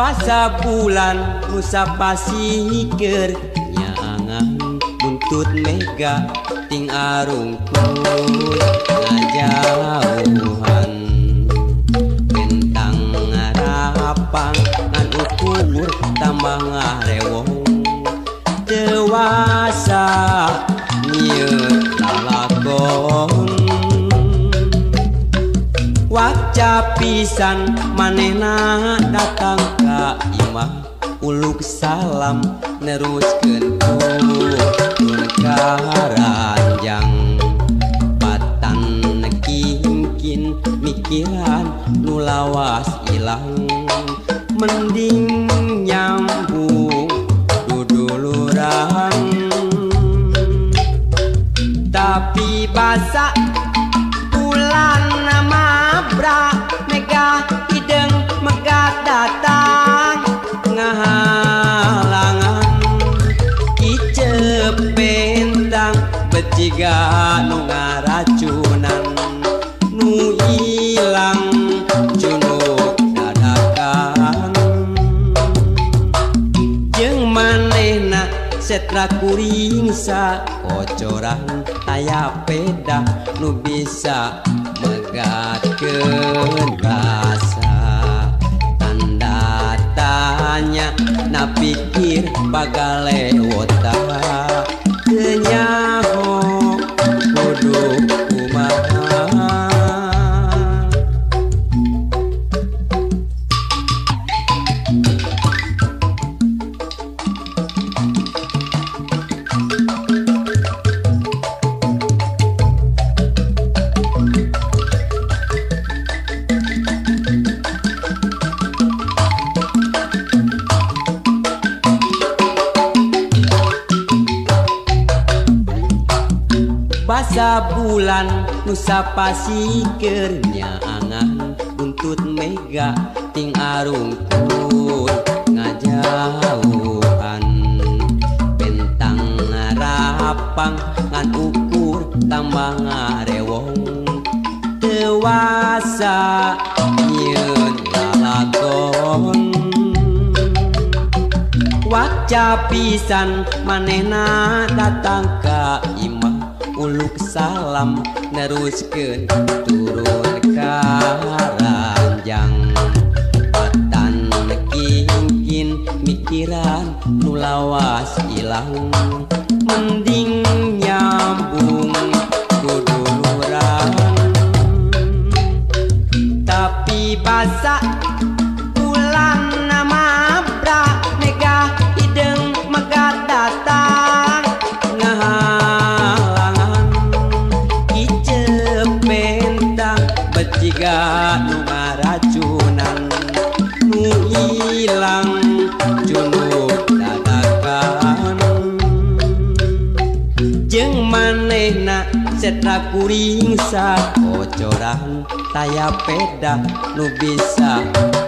Basa bulan nusa pasikeur nyaangan buntut mega ting arungkut ngajauhan bentang ngarapang ngan ukur tambah ngarewong dewasa nyieun lalakon waca pisan manehna datang ka imah uluk salam neruskeun turun ka ranjang patan kingkin mikiran nu lawas ilang mending nyambung duduluran tapi basa bulan mabra mega hideng megat datang ngahalangan kicep bentang beciga nu ngaracunan nu ilang cunuk dadakan jeung manehna setra kuring sakocoran aya peda nu bisa megatkeun rasa tanda tanya na pikir bagalewota teu nyaho kudu kumaha. Basa bulan nusa pasikeur nyaangan buntut mega ting arungkut ngajauhan bentang ngarapang ngan ukur tambah ngarewong dewasa nyieun lalakon waca pisan manehna datang ka imah uluk salam neruskeun turun ka ranjang patan kingkin mikiran nu lawas ilang mending nyambung duduluran tapi basa bulan mabra mega hideng megat datang ngahalangan kicep bentang beciga nu ngaracunan nu ilang cunuk dadakan jeung manehna setra kuring sakocoran taya peda nu bisa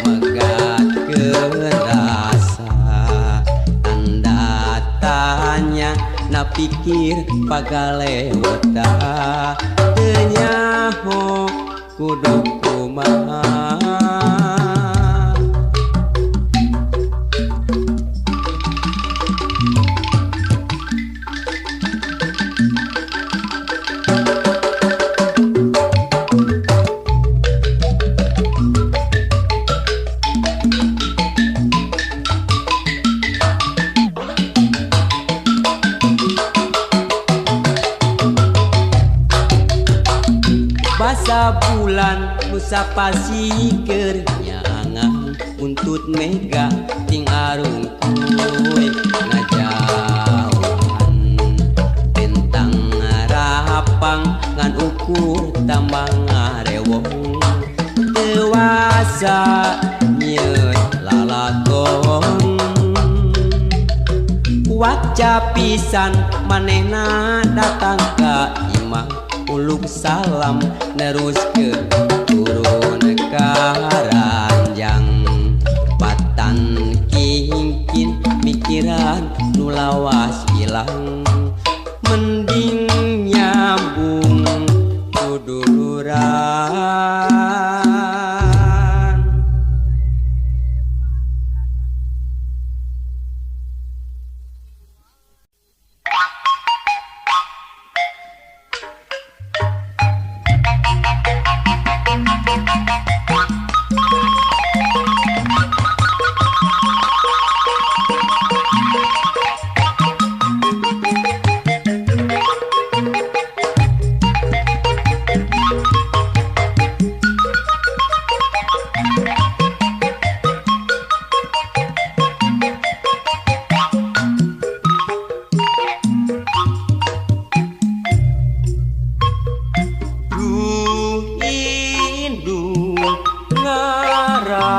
megatkeun rasa tanda tanya na pikir pagalewota teu nyaho kudu kumaha. Basa bulan nusa pasikeur nyaangan buntut mega ting arungkuy ngajauhan bentang ngarapang ngan ukur tambah ngarewong dewasa nyieun lalakon waca pisan manehna datang ka imah uluk salam neruskeun turun ka ranjang patan kingkin mikiran nu lawas ilang mending nyambung duduluran.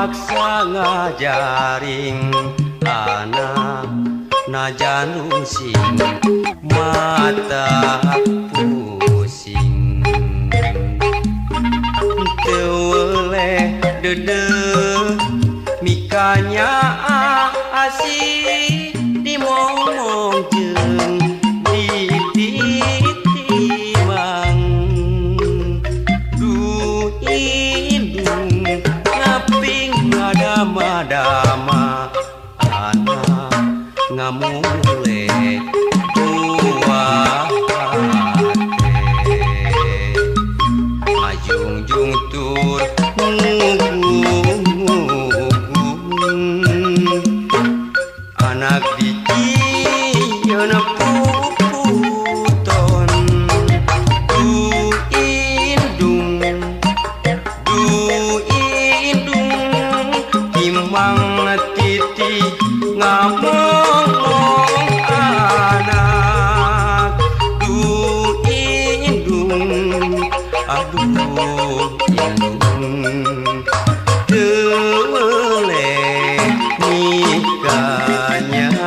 Ngaraksa ngajaring anak najan rungsing mata pusing teu weleh deudeuh mikanya asih dimomong jeung dititimang duh indung ngaping ngadama-dama anak ngamule buah hate ngajungjung tur ngugung anak dijieun puputon duh indung timang titi ngamong anak duh indung aduh indung teu weleh nikahnya.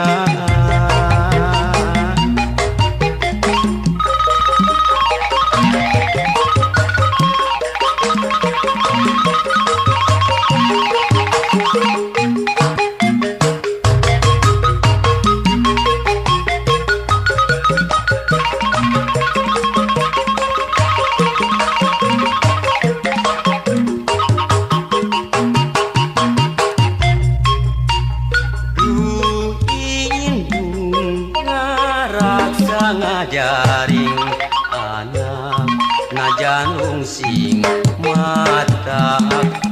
Ngajaring anak najan rungsing mata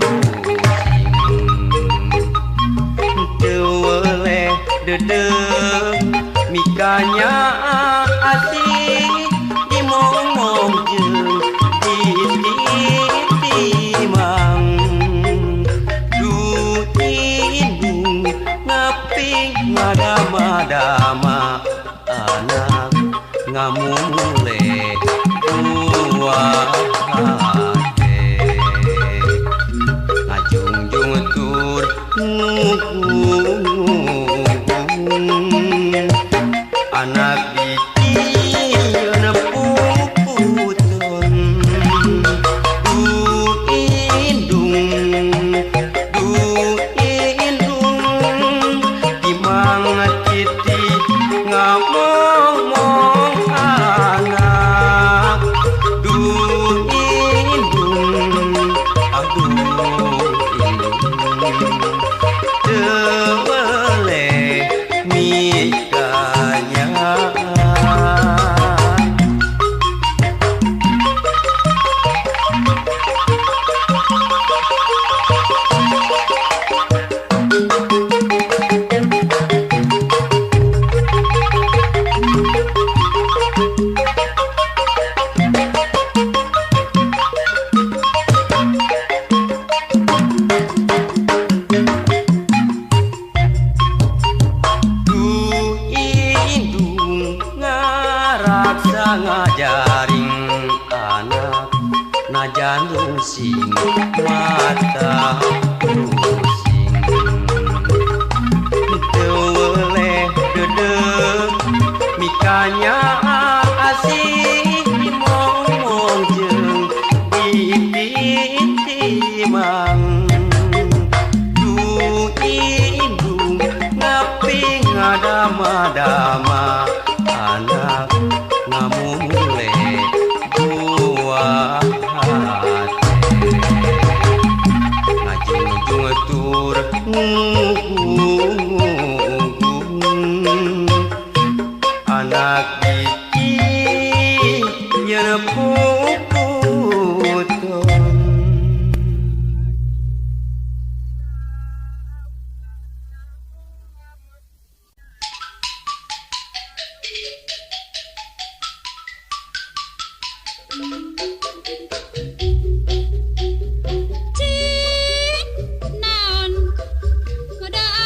pusing teu weleh deudeuh mikanya asih dimomong jeung dititimang duh indung ngaping ngadama-dama anak ngamule buah hate ngajungjung tur ngugung anak dijieun puputon duh indung timang titi ngamong anak duh indung aduh indung teu weleh mikanya. Ngajaring anak najan rungsing mata pusing teu weleh deudeuh mikanya asih dimomong jeung dititimang duh indung ngaping ngadama-dama anak ngamule buah hate ngajungjung tur ngugung anak dijieun puputon. Cik naon kuda.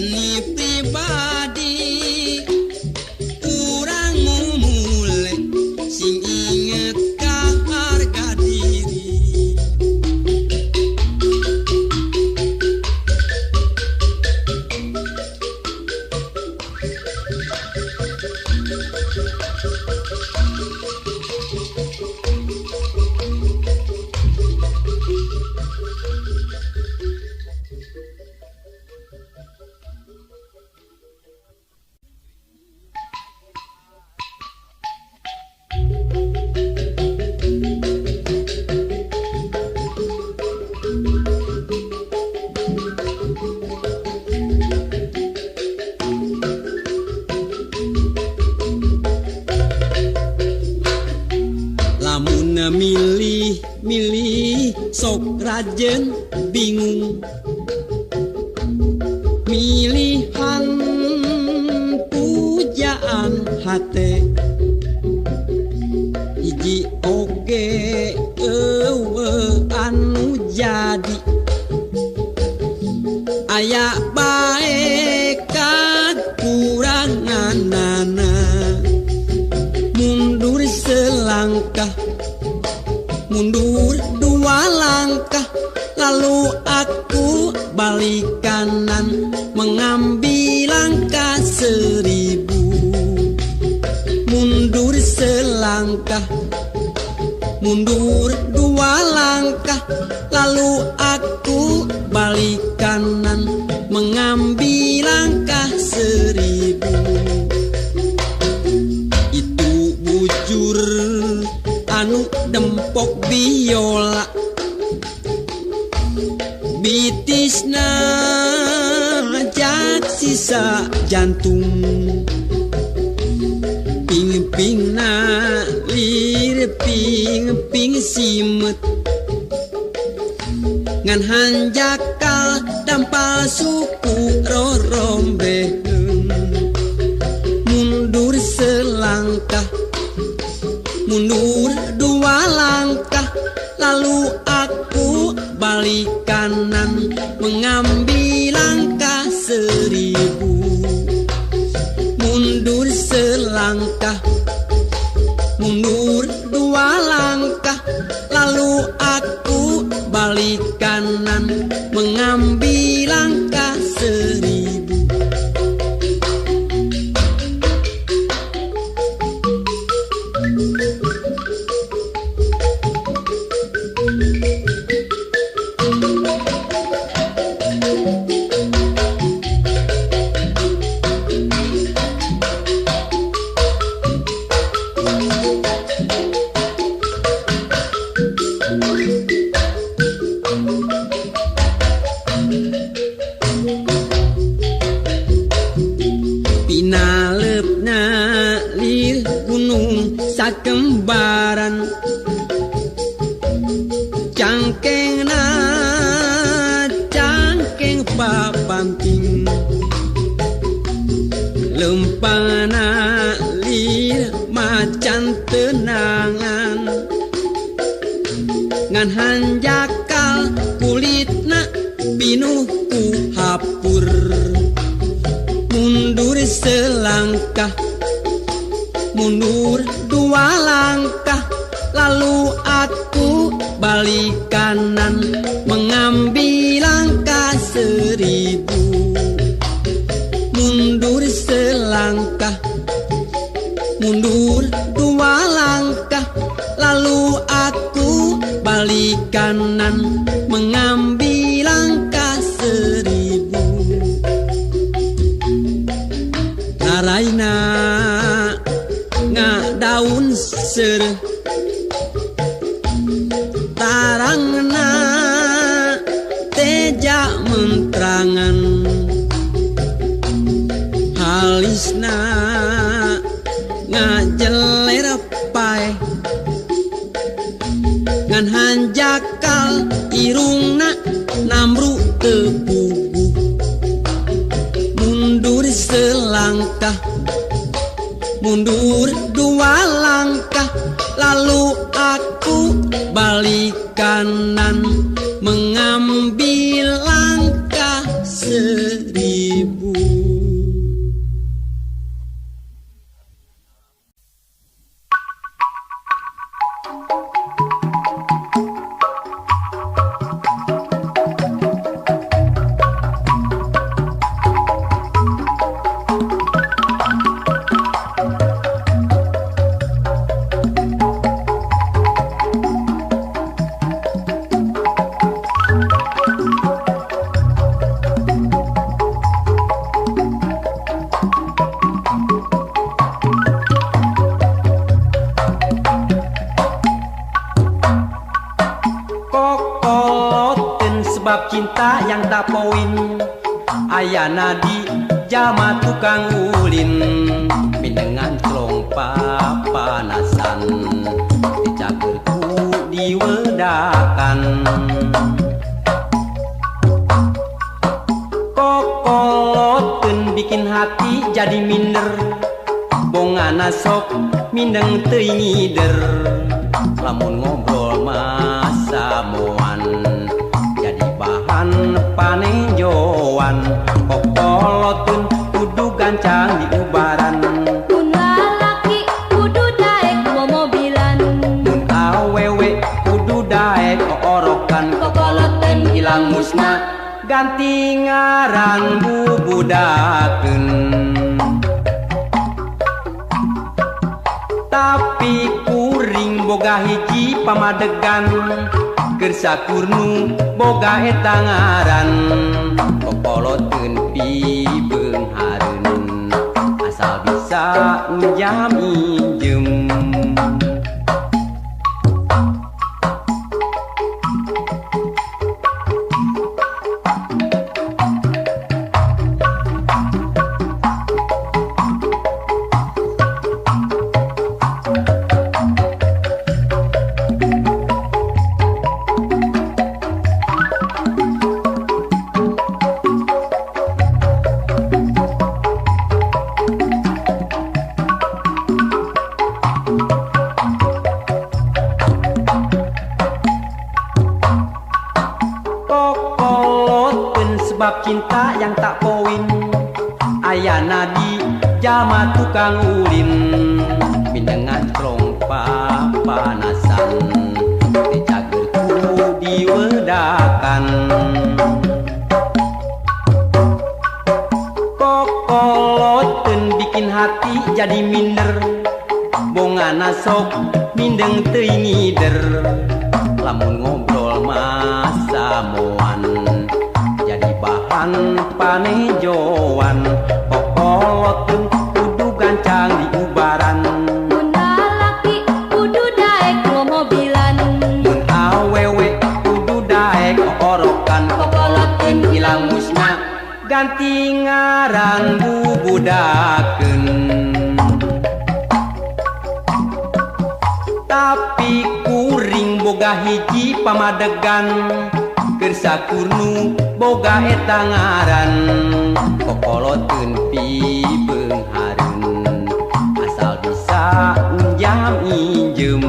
Seni pribadi urang mumule sing inget ka harga diri. Lamun milih-milih sok rajen bingung, milihan pujaan hate hiji oge eueuh anu jadi aya bae kakuranganana. Mundur selangkah, mundur dua langkah, lalu aku balik kanan mengambil langkah 1000. Mundur selangkah, mundur dua langkah, lalu aku balik kanan mengambil langkah 1000. Itu bujur anu dempok biola, bitisna jak sisa jantung, ping-pingna lir ping-ping simet, ngan hanjakal dampal suku rorombeheun. Mundur selangkah, mundur dua langkah, lalu aku balik kanan mengambil langkah 1000. Mundur selangkah, mundur dua langkah, lalu aku balik kanan mengambil langkah 1000. Pinalepna lir gunung sakembaran, cangkengna cangkeng papanting, lempangna lir macan tenangan, ngan hanjakal kulitna pinuh ku hapur. Mundur selangkah, mundur dua langkah, lalu aku balik kanan mengambil langkah 1000. Mundur selangkah, mundur dua langkah, lalu aku balik kanan mengambil langkah 1000. Taraina ngadaun seureuh, tarangna teja mentrangan, halisna ngajeler paeh, ngan hanjakal irungna namru teu puguh. Mundur selangkah, mundur dua langkah, lalu aku balik kanan mengambil langkah 1000. sebab cinta yang tak poin. Ayana di jalma tukang ulin minengan clong papanasan dicager ku diwedakan. Kokoloteun bikin hati jadi minder, bongana sok mindeng teuing ngider. Lamun ngobrol masamoan jadi bahan panenjoan. Kokoloteun kudu gancang diubaran. Mun lalaki kudu daek momobilan, mun awewe kudu daek oorokan. Kokoloteun ilang musna ganti ngaran bubudakeun. Tapi kuring boga hiji pamadegan, keur sakurnu boga eta ngaran. Kokoloteun pibeunghareun asal bisa njam injem. Kokoloteun sebab cinta yang tak poin. Ayana di jalma tukang ulin minengan clong papanasan dicager ku diwedakan. Kokoloteun bikin hati jadi minder, bongana sok mindeng teuing ngider. Lamun ngobrol masamoan jadi bahan panejoan. Kokoloteun kudu gancang diubaran, mun lalaki kudu daek momobilan, mun awewe kudu daek oorokan. Kokoloteun ilang musna ganti ngaran bubudakeun. Tapi kuring boga hiji pamadegan, keur sakurnu boga eta ngaran. Kokoloteun pibeunghareun asal bisa njam injem.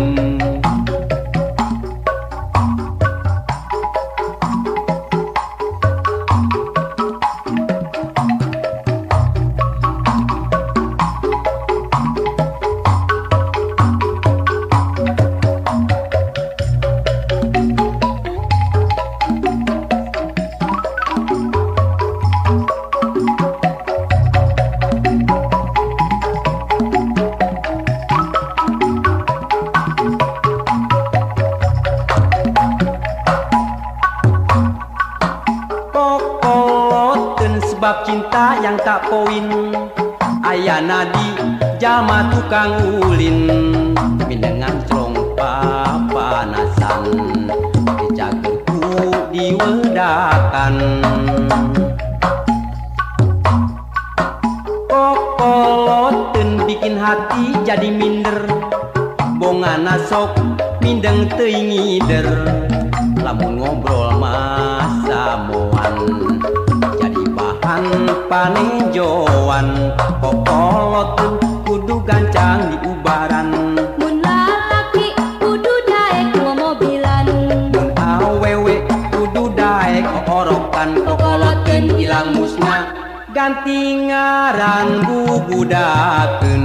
Kokoloteun sebab cinta yang tak poin. Ayana di jalma tukang ulin minengan clong papanasan dicager ku diwedakan. Kokoloteun bikin hati jadi minder, bongana sok mindeng teuing ngider. Lamun ngobrol masamoan jadi bahan panenjoan. Kokoloteun kudu gancang diubaran, mun lalaki kudu daek momobilan, mun awewe kudu daek oorokan. Kokoloteun ilang musna ganti ngaran bubudakeun.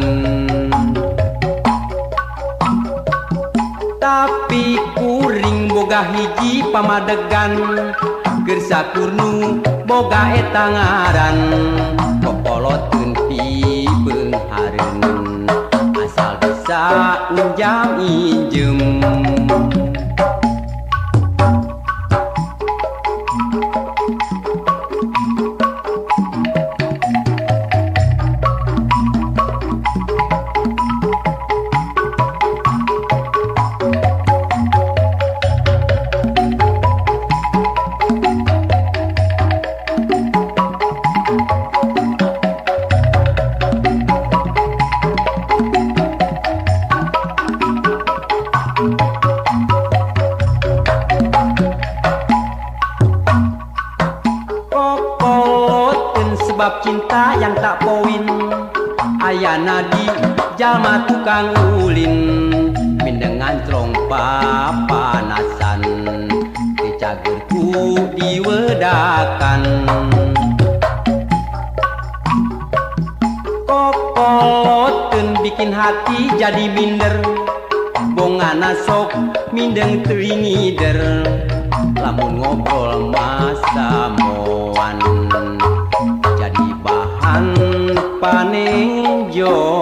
Tapi kuring boga hiji pamadegan, keur sakurnu boga eta ngaran. Kokoloteun pibeunghareun asal bisa njam injem. Sebab cinta yang tak poin ayana di jalma tukang ulin mindeng nganclong papanasan teu cager ku diwedakan. Kokoloteun bikin hati jadi minder, bongana sok mindeng teuing ngider lamun ngobrol masamoan jadi bahan panenjoan.